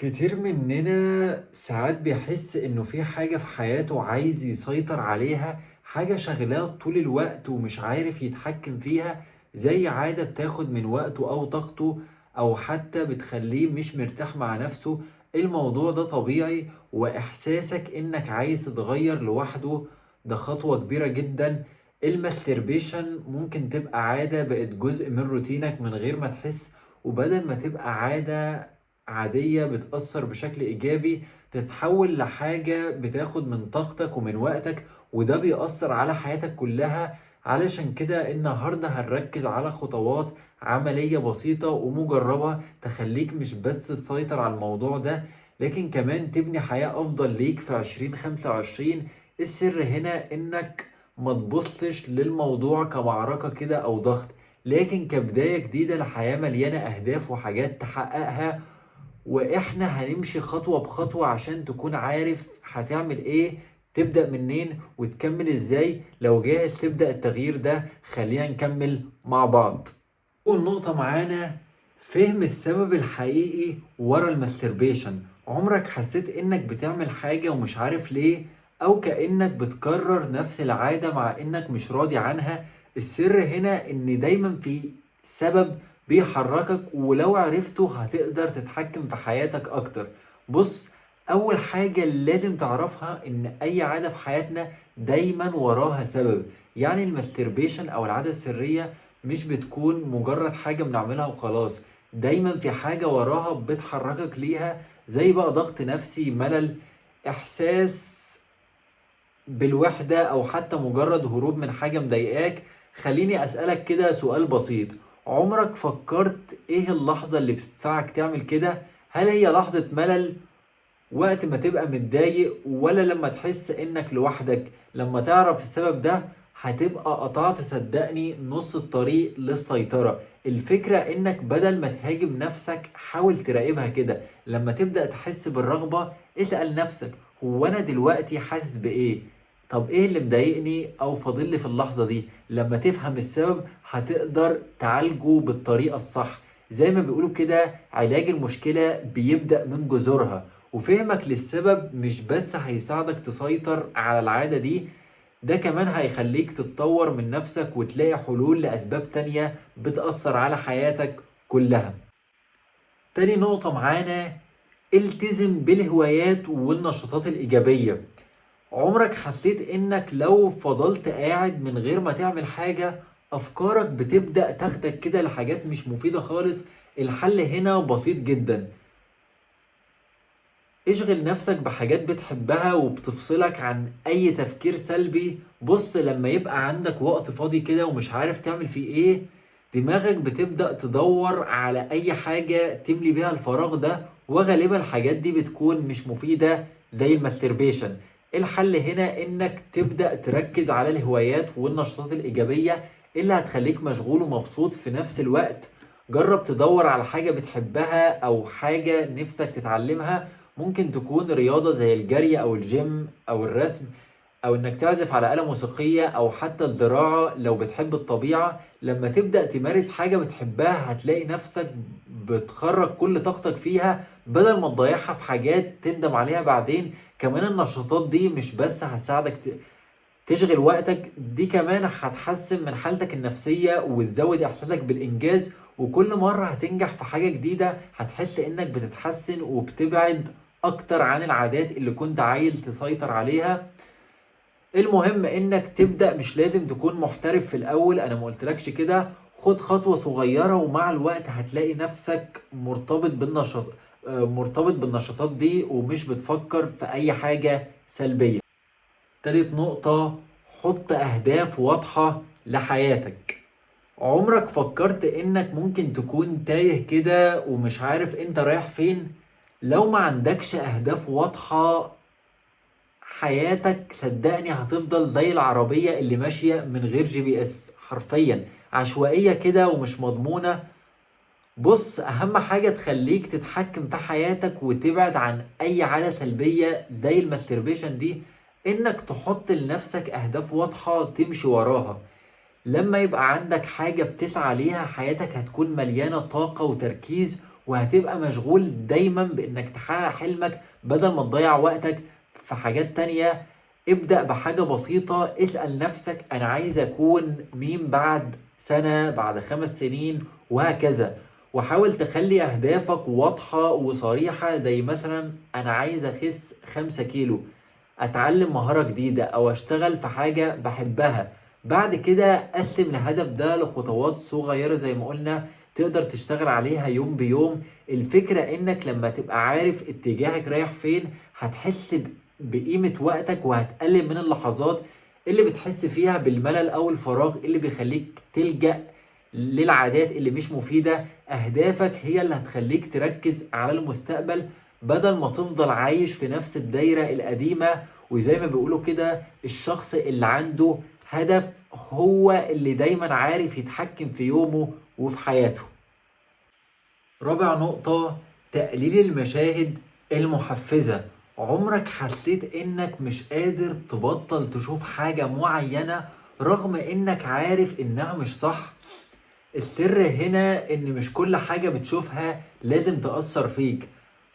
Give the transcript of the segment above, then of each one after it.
كتير مننا ساعات بيحس إنه في حاجة في حياته عايز يسيطر عليها، حاجة شاغلاه طول الوقت ومش عارف يتحكم فيها، زي عادة بتاخد من وقته أو طاقته أو حتى بتخليه مش مرتاح مع نفسه. الموضوع ده طبيعي، وإحساسك إنك عايز تتغير لوحده ده خطوة كبيرة جدا. ال masturbation ممكن تبقى عادة بقت جزء من روتينك من غير ما تحس، وبدل ما تبقى عادة عادية بتأثر بشكل إيجابي بتتحول لحاجة بتاخد من طاقتك ومن وقتك، وده بيأثر على حياتك كلها. علشان كده النهاردة هنركز على خطوات عملية بسيطة ومجربة تخليك مش بس تسيطر على الموضوع ده، لكن كمان تبني حياة أفضل ليك في 2025. السر هنا إنك ما تبصش للموضوع كمعركة كده أو ضغط، لكن كبداية جديدة لحياة مليانة أهداف وحاجات تحققها. وإحنا هنمشي خطوة بخطوة عشان تكون عارف هتعمل إيه، تبدأ منين وتكمل إزاي. لو جاهز تبدأ التغيير ده خلينا نكمل مع بعض. أول نقطة معانا فهم السبب الحقيقي ورا ال masturbation. عمرك حسيت إنك بتعمل حاجة ومش عارف ليه، أو كأنك بتكرر نفس العادة مع إنك مش راضي عنها؟ السر هنا إن دايما في سبب بيحركك، ولو عرفته هتقدر تتحكم في حياتك أكتر. بص، أول حاجة لازم تعرفها إن أي عادة في حياتنا دايما وراها سبب. يعني ال masturbation أو العادة السرية مش بتكون مجرد حاجة بنعملها وخلاص، دايما في حاجة وراها بتحركك ليها، زي بقى ضغط نفسي، ملل، إحساس بالوحدة، أو حتى مجرد هروب من حاجة مضايقاك. خليني أسألك كده سؤال بسيط، عمرك فكرت إيه اللحظة اللي بتدفعك تعمل كده؟ هل هي لحظة ملل وقت ما تبقى متضايق، ولا لما تحس إنك لوحدك؟ لما تعرف السبب ده هتبقى قطعت صدقني نص الطريق للسيطرة. الفكرة إنك بدل ما تهاجم نفسك حاول تراقبها كده. لما تبدأ تحس بالرغبة اسأل نفسك، هو أنا دلوقتي حاسس بإيه؟ طب إيه اللي مضايقني أو فاضل لي في اللحظة دي؟ لما تفهم السبب هتقدر تعالجه بالطريقة الصح. زي ما بيقولوا كده، علاج المشكلة بيبدأ من جذورها، وفهمك للسبب مش بس هيساعدك تسيطر على العادة دي، ده كمان هيخليك تتطور من نفسك وتلاقي حلول لأسباب تانية بتأثر على حياتك كلها. تاني نقطة معانا، التزم بالهوايات والنشاطات الإيجابية. عمرك حسيت إنك لو فضلت قاعد من غير ما تعمل حاجة أفكارك بتبدأ تاخدك كده لحاجات مش مفيدة خالص؟ الحل هنا بسيط جدا، اشغل نفسك بحاجات بتحبها وبتفصلك عن أي تفكير سلبي. بص، لما يبقى عندك وقت فاضي كده ومش عارف تعمل فيه إيه، دماغك بتبدأ تدور على أي حاجة تملي بيها الفراغ ده، وغالبا الحاجات دي بتكون مش مفيدة زي ال masturbation. الحل هنا إنك تبدأ تركز على الهوايات والنشاطات الإيجابية اللي هتخليك مشغول ومبسوط في نفس الوقت. جرب تدور على حاجة بتحبها أو حاجة نفسك تتعلمها، ممكن تكون رياضة زي الجري أو الجيم أو الرسم، أو إنك تعزف على آلة موسيقية، أو حتى الزراعة لو بتحب الطبيعة. لما تبدأ تمارس حاجة بتحبها هتلاقي نفسك بتخرج كل طاقتك فيها بدل ما تضيعها في حاجات تندم عليها بعدين. كمان النشاطات دي مش بس هتساعدك تشغل وقتك، دي كمان هتحسن من حالتك النفسية وتزود إحساسك بالإنجاز، وكل مرة هتنجح في حاجة جديدة هتحس إنك بتتحسن وبتبعد أكتر عن العادات اللي كنت عايز تسيطر عليها. المهم إنك تبدأ، مش لازم تكون محترف في الأول، أنا ما قلتلكش كده، خد خطوة صغيرة ومع الوقت هتلاقي نفسك مرتبط بالنشاطات دي ومش بتفكر في أي حاجة سلبية. تالت نقطة، حط أهداف واضحة لحياتك. عمرك فكرت إنك ممكن تكون تايه كده ومش عارف إنت رايح فين؟ لو ما عندكش أهداف واضحة حياتك صدقني هتفضل زي العربية اللي ماشية من غير GPS، حرفيا عشوائية كده ومش مضمونة. بص، أهم حاجة تخليك تتحكم في حياتك وتبعد عن أي عادة سلبية زي ال masturbation دي، إنك تحط لنفسك أهداف واضحة تمشي وراها. لما يبقى عندك حاجة بتسعى ليها حياتك هتكون مليانة طاقة وتركيز، وهتبقى مشغول دايما بإنك تحقق حلمك بدل ما تضيع وقتك في حاجات تانية. ابدأ بحاجة بسيطة، اسأل نفسك أنا عايز أكون مين بعد سنة، بعد 5 سنين، وهكذا. وحاول تخلي أهدافك واضحة وصريحة، زي مثلا أنا عايز أخس 5 كيلو، أتعلم مهارة جديدة، أو أشتغل في حاجة بحبها. بعد كده قسم الهدف ده لخطوات صغيرة زي ما قلنا تقدر تشتغل عليها يوم بيوم. الفكرة إنك لما تبقى عارف اتجاهك رايح فين هتحس بقيمة وقتك، وهتقلل من اللحظات اللي بتحس فيها بالملل أو الفراغ اللي بيخليك تلجأ للعادات اللي مش مفيدة. أهدافك هي اللي هتخليك تركز على المستقبل بدل ما تفضل عايش في نفس الدايرة القديمة. وزي ما بيقولوا كده، الشخص اللي عنده هدف هو اللي دايما عارف يتحكم في يومه وفي حياته. رابع نقطة، تقليل المشاهد المحفزة. عمرك حسيت انك مش قادر تبطل تشوف حاجة معينة رغم انك عارف انها مش صح؟ السر هنا ان مش كل حاجة بتشوفها لازم تأثر فيك.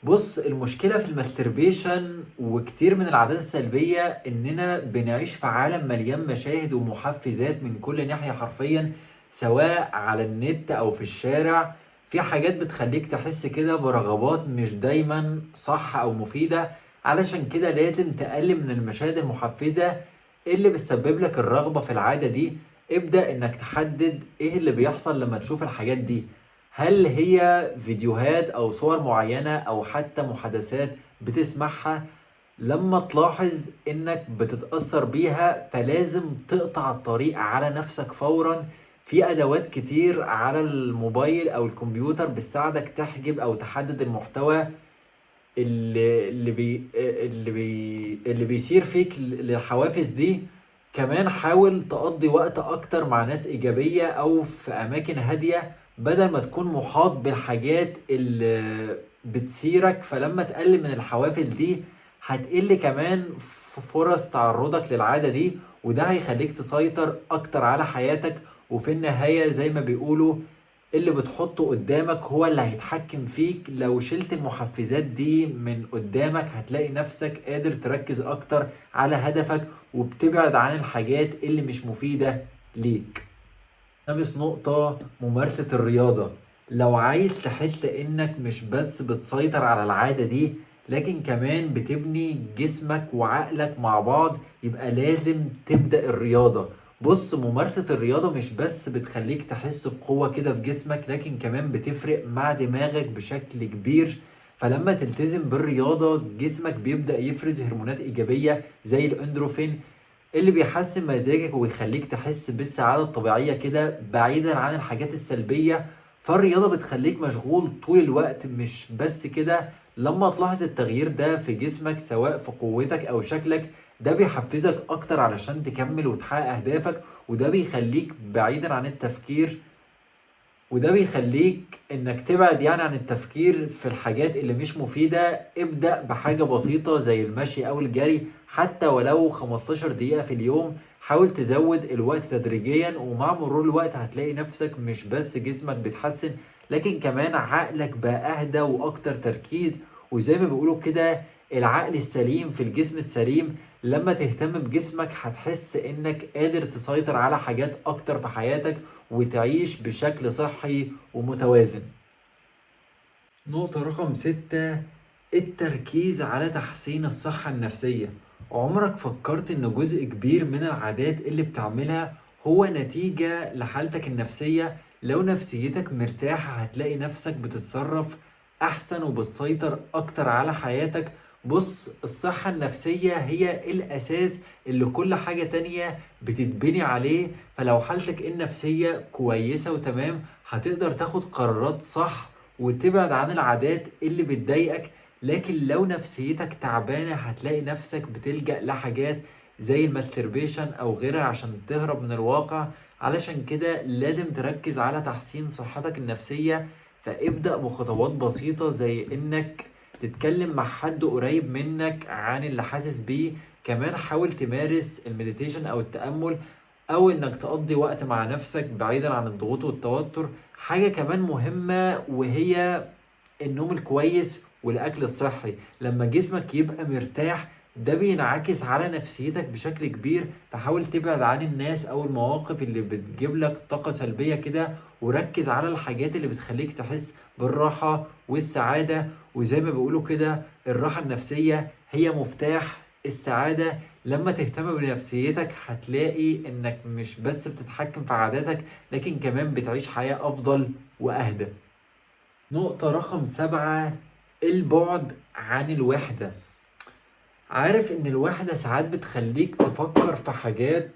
بص، المشكلة في ال masturbation وكتير من العادات السلبية اننا بنعيش في عالم مليان مشاهد ومحفزات من كل ناحية حرفيا، سواء على النت او في الشارع. في حاجات بتخليك تحس كده برغبات مش دايما صح او مفيدة، علشان كده لازم تقلل من المشاهد المحفزة اللي بتسبب لك الرغبة في العادة دي. ابدأ انك تحدد ايه اللي بيحصل لما تشوف الحاجات دي، هل هي فيديوهات او صور معينة او حتى محادثات بتسمعها؟ لما تلاحظ انك بتتأثر بيها فلازم تقطع الطريق على نفسك فورا. في ادوات كتير على الموبايل او الكمبيوتر بتساعدك تحجب او تحدد المحتوى اللي بيثير فيك للحوافز دي. كمان حاول تقضي وقت اكتر مع ناس ايجابية او في اماكن هادية بدل ما تكون محاط بالحاجات اللي بتثيرك. فلما تقلل من الحوافز دي هتقل كمان فرص تعرضك للعادة دي، وده هيخليك تسيطر اكتر على حياتك. وفي النهاية زي ما بيقولوا، اللي بتحطه قدامك هو اللي هيتحكم فيك. لو شلت المحفزات دي من قدامك هتلاقي نفسك قادر تركز اكتر على هدفك وبتبعد عن الحاجات اللي مش مفيدة ليك. خامس نقطة، ممارسة الرياضة. لو عايز تحس انك مش بس بتسيطر على العادة دي لكن كمان بتبني جسمك وعقلك مع بعض، يبقى لازم تبدأ الرياضة. بص، ممارسة الرياضة مش بس بتخليك تحس بقوة كده في جسمك، لكن كمان بتفرق مع دماغك بشكل كبير. فلما تلتزم بالرياضة جسمك بيبدأ يفرز هرمونات إيجابية زي الأندروفين اللي بيحسن مزاجك ويخليك تحس بالسعادة الطبيعية كده بعيدا عن الحاجات السلبية. فالرياضة بتخليك مشغول طول الوقت. مش بس كده، لما تلاحظ التغيير ده في جسمك سواء في قوتك أو شكلك، ده بيحفزك أكتر علشان تكمل وتحقق أهدافك، وده بيخليك بعيدا عن التفكير، وده بيخليك إنك تبعد عن التفكير في الحاجات اللي مش مفيدة. ابدأ بحاجة بسيطة زي المشي أو الجري حتى ولو 15 دقيقة في اليوم. حاول تزود الوقت تدريجيا، ومع مرور الوقت هتلاقي نفسك مش بس جسمك بيتحسن لكن كمان عقلك بقى أهدى وأكتر تركيز. وزي ما بيقولوا كده، العقل السليم في الجسم السليم. لما تهتم بجسمك هتحس إنك قادر تسيطر على حاجات أكتر في حياتك وتعيش بشكل صحي ومتوازن. نقطة رقم 6، التركيز على تحسين الصحة النفسية. عمرك فكرت إن جزء كبير من العادات اللي بتعملها هو نتيجة لحالتك النفسية؟ لو نفسيتك مرتاحة هتلاقي نفسك بتتصرف أحسن وبتسيطر أكتر على حياتك. بص، الصحة النفسية هي الأساس اللي كل حاجة تانية بتتبني عليه. فلو حالتك النفسية كويسة وتمام هتقدر تاخد قرارات صح وتبعد عن العادات اللي بتضايقك. لكن لو نفسيتك تعبانة هتلاقي نفسك بتلجأ لحاجات زي ال masturbation أو غيرها عشان تهرب من الواقع. علشان كده لازم تركز على تحسين صحتك النفسية. فابدأ بخطوات بسيطة زي إنك تتكلم مع حد قريب منك عن اللي حاسس بيه. كمان حاول تمارس ال meditation أو التأمل، أو إنك تقضي وقت مع نفسك بعيدا عن الضغوط والتوتر. حاجة كمان مهمة وهي النوم الكويس والأكل الصحي. لما جسمك يبقى مرتاح ده بينعكس على نفسيتك بشكل كبير، فحاول تبعد عن الناس أو المواقف اللي بتجيب لك طاقة سلبية كده، وركز على الحاجات اللي بتخليك تحس بالراحة والسعادة. وزي ما بيقولوا كده الراحة النفسية هي مفتاح السعادة. لما تهتم بنفسيتك هتلاقي انك مش بس بتتحكم في عاداتك، لكن كمان بتعيش حياة افضل واهدى. نقطة رقم 7، البعد عن الوحدة. عارف ان الوحدة ساعات بتخليك تفكر في حاجات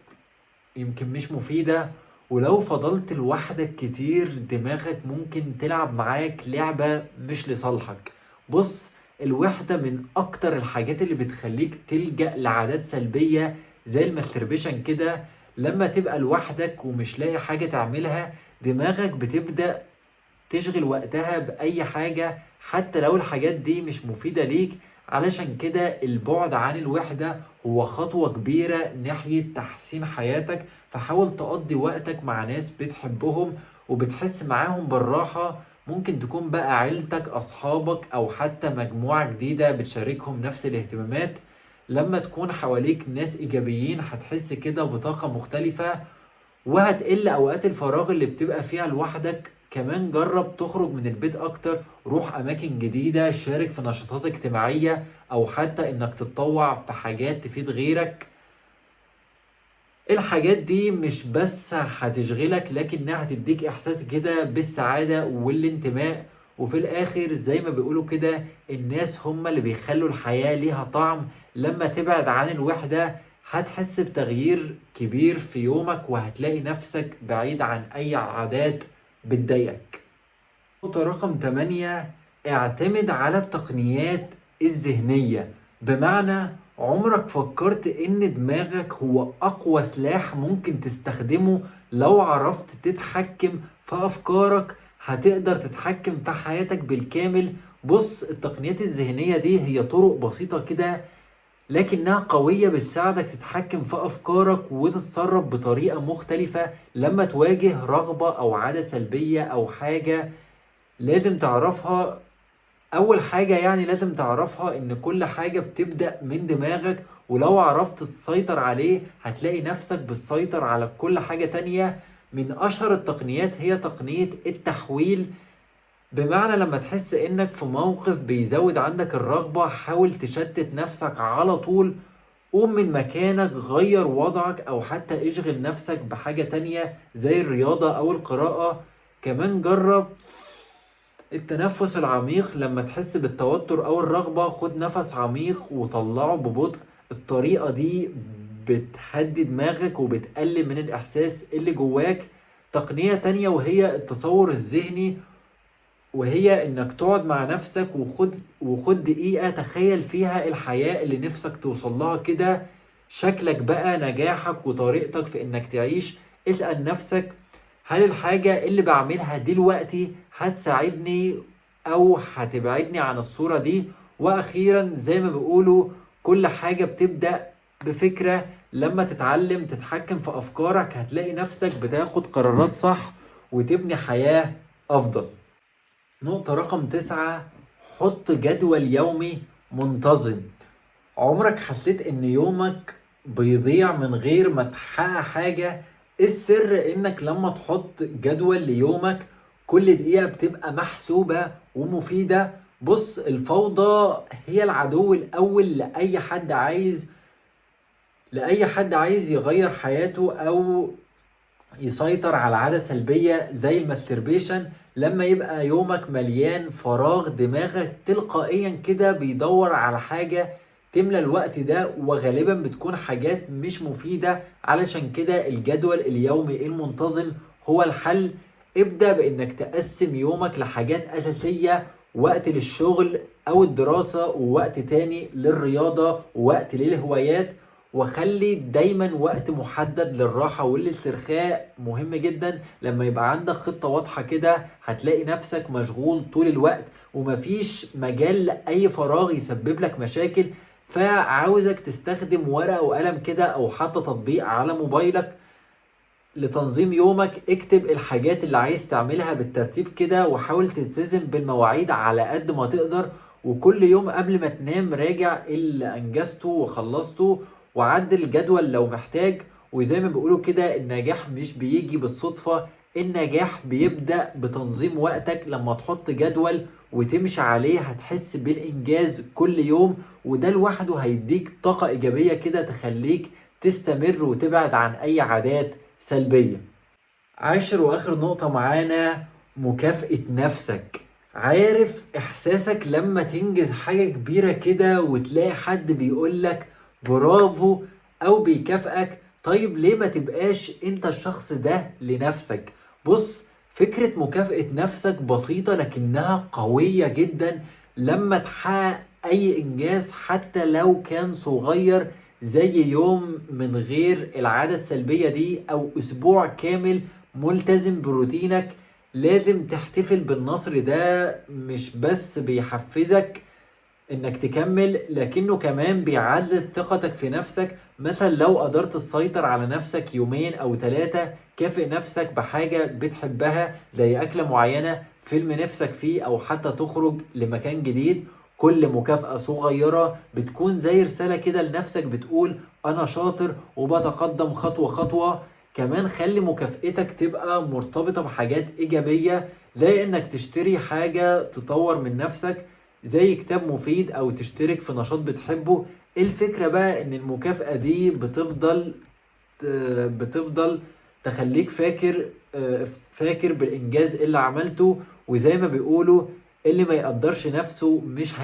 يمكن مش مفيدة، ولو فضلت لوحدك كتير دماغك ممكن تلعب معاك لعبة مش لصالحك. بص، الوحدة من أكتر الحاجات اللي بتخليك تلجأ لعادات سلبية زي ال masturbation كده. لما تبقى لوحدك ومش لاقي حاجة تعملها دماغك بتبدأ تشغل وقتها بأي حاجة حتى لو الحاجات دي مش مفيدة ليك. علشان كده البعد عن الوحدة هو خطوة كبيرة ناحية تحسين حياتك، فحاول تقضي وقتك مع ناس بتحبهم وبتحس معاهم بالراحة. ممكن تكون بقى عيلتك، أصحابك، أو حتى مجموعة جديدة بتشاركهم نفس الاهتمامات. لما تكون حواليك ناس إيجابيين هتحس كده بطاقة مختلفة وهتقل أوقات الفراغ اللي بتبقى فيها لوحدك. كمان جرب تخرج من البيت أكتر، روح أماكن جديدة، شارك في نشاطات اجتماعية، أو حتى إنك تتطوع في حاجات تفيد غيرك. الحاجات دي مش بس هتشغلك لكنها هتديك إحساس كده بالسعادة والانتماء. وفي الآخر زي ما بيقولوا كده الناس هم اللي بيخلوا الحياة ليها طعم. لما تبعد عن الوحدة هتحس بتغيير كبير في يومك وهتلاقي نفسك بعيد عن أي عادات بتضايقك. نقطة رقم 8، اعتمد على التقنيات الذهنية. بمعنى عمرك فكرت ان دماغك هو اقوى سلاح ممكن تستخدمه؟ لو عرفت تتحكم في افكارك هتقدر تتحكم في حياتك بالكامل. بص، التقنيات الذهنية دي هي طرق بسيطة كده لكنها قوية، بتساعدك تتحكم في أفكارك وتتصرف بطريقة مختلفة لما تواجه رغبة أو عادة سلبية أو حاجة لازم تعرفها. أول حاجة لازم تعرفها إن كل حاجة بتبدأ من دماغك، ولو عرفت تسيطر عليه هتلاقي نفسك بتسيطر على كل حاجة تانية. من أشهر التقنيات هي تقنية التحويل. بمعنى لما تحس إنك في موقف بيزود عندك الرغبة حاول تشتت نفسك على طول، قوم من مكانك، غير وضعك، أو حتى اشغل نفسك بحاجة تانية زي الرياضة أو القراءة. كمان جرب التنفس العميق. لما تحس بالتوتر أو الرغبة خد نفس عميق وطلعه ببطء. الطريقة دي بتهدي دماغك وبتقلل من الإحساس اللي جواك. تقنية تانية وهي التصور الذهني، وهي إنك تقعد مع نفسك وخد دقيقة تخيل فيها الحياة اللي نفسك توصل لها كده، شكلك بقى، نجاحك، وطريقتك في إنك تعيش. اسأل نفسك هل الحاجة اللي بعملها دلوقتي هتساعدني أو هتبعدني عن الصورة دي؟ وأخيرا زي ما بيقولوا كل حاجة بتبدأ بفكرة. لما تتعلم تتحكم في أفكارك هتلاقي نفسك بتاخد قرارات صح وتبني حياة أفضل. نقطة رقم 9، حط جدول يومي منتظم. عمرك حسيت إن يومك بيضيع من غير ما تحقق حاجة؟ السر إنك لما تحط جدول ليومك كل دقيقة بتبقى محسوبة ومفيدة. بص، الفوضى هي العدو الأول لأي حد عايز يغير حياته أو يسيطر على عادة سلبية زي الماستربيشن. لما يبقى يومك مليان فراغ دماغك تلقائيا كده بيدور على حاجة تملى الوقت ده، وغالبا بتكون حاجات مش مفيدة. علشان كده الجدول اليومي المنتظم هو الحل. ابدأ بإنك تقسم يومك لحاجات أساسية، وقت للشغل أو الدراسة، ووقت تاني للرياضة، ووقت للهوايات، وخلي دايما وقت محدد للراحة والاسترخاء. مهم جدا لما يبقى عندك خطة واضحة كده هتلاقي نفسك مشغول طول الوقت ومفيش مجال لأي فراغ يسبب لك مشاكل. فعاوزك تستخدم ورقة وقلم كده أو حتى تطبيق على موبايلك لتنظيم يومك، اكتب الحاجات اللي عايز تعملها بالترتيب كده، وحاول تلتزم بالمواعيد على قد ما تقدر. وكل يوم قبل ما تنام راجع اللي انجزته وخلصته، وعدل الجدول لو محتاج. وزي ما بيقولوا كده، النجاح مش بيجي بالصدفة، النجاح بيبدأ بتنظيم وقتك. لما تحط جدول وتمشي عليه هتحس بالإنجاز كل يوم، وده لوحده هيديك طاقة إيجابية كده تخليك تستمر وتبعد عن أي عادات سلبية. عاشر وآخر نقطة معانا، مكافأة نفسك. عارف إحساسك لما تنجز حاجة كبيرة كده وتلاقي حد بيقولك برافو أو بيكافئك؟ طيب ليه ما تبقاش انت الشخص ده لنفسك؟ بص، فكرة مكافأة نفسك بسيطة لكنها قوية جدا. لما تحقق أي إنجاز حتى لو كان صغير، زي يوم من غير العادة السلبية دي أو أسبوع كامل ملتزم بروتينك، لازم تحتفل بالنصر ده. مش بس بيحفزك إنك تكمل، لكنه كمان بيعزز ثقتك في نفسك. مثلا لو قدرت تسيطر على نفسك يومين أو 3، كافئ نفسك بحاجة بتحبها زي أكلة معينة، فيلم نفسك فيه، أو حتى تخرج لمكان جديد. كل مكافأة صغيرة بتكون زي رسالة كده لنفسك بتقول أنا شاطر وبتقدم خطوة خطوة. كمان خلي مكافأتك تبقى مرتبطة بحاجات إيجابية، زي إنك تشتري حاجة تطور من نفسك زي كتاب مفيد، أو تشترك في نشاط بتحبه. الفكرة بقى إن المكافأة دي بتفضل تخليك فاكر بالإنجاز اللي عملته. وزي ما بيقولوا، اللي ما يقدرش نفسه مش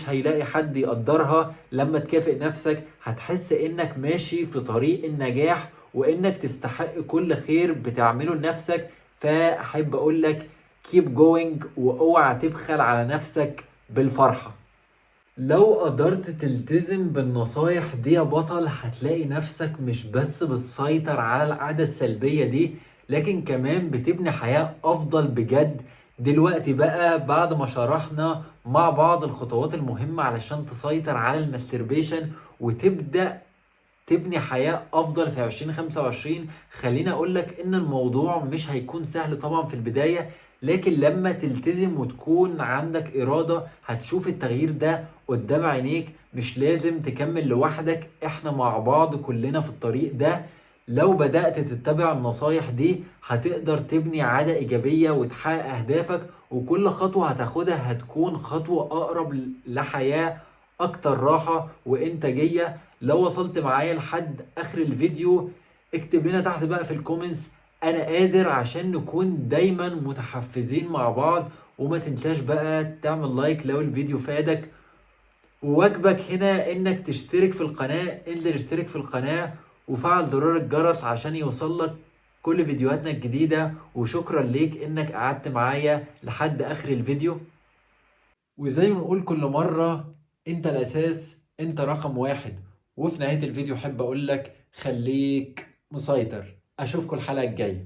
هيلاقي حد يقدرها. لما تكافئ نفسك هتحس إنك ماشي في طريق النجاح، وإنك تستحق كل خير بتعمله لنفسك. فأحب أقولك keep going، واوعى تبخل على نفسك بالفرحة. لو قدرت تلتزم بالنصايح دي يا بطل، هتلاقي نفسك مش بس بتسيطر على العادة السلبية دي، لكن كمان بتبني حياة أفضل بجد. دلوقتي بقى بعد ما شرحنا مع بعض الخطوات المهمة علشان تسيطر على ال masturbation وتبدأ تبني حياة أفضل في 2025، خليني أقولك إن الموضوع مش هيكون سهل طبعا في البداية، لكن لما تلتزم وتكون عندك إرادة هتشوف التغيير ده قدام عينيك. مش لازم تكمل لوحدك، احنا مع بعض كلنا في الطريق ده. لو بدأت تتبع النصايح دي هتقدر تبني عادة إيجابية وتحقق أهدافك، وكل خطوة هتاخدها هتكون خطوة أقرب لحياة أكتر راحة وإنتاجية. لو وصلت معايا لحد آخر الفيديو اكتب لنا تحت بقى في ال comments أنا قادر، عشان نكون دايما متحفزين مع بعض. وما تنساش بقى تعمل like لو الفيديو فادك، وواجبك هنا إنك تشترك في القناة. انزل اشترك في القناة وفعل زرار الجرس عشان يوصلك كل فيديوهاتنا الجديدة. وشكرا ليك إنك قعدت معايا لحد آخر الفيديو. وزي ما نقول كل مرة، انت الأساس، انت رقم 1. وفي نهاية الفيديو حب أقولك خليك مسيطر. أشوفكم الحلقة الجاية.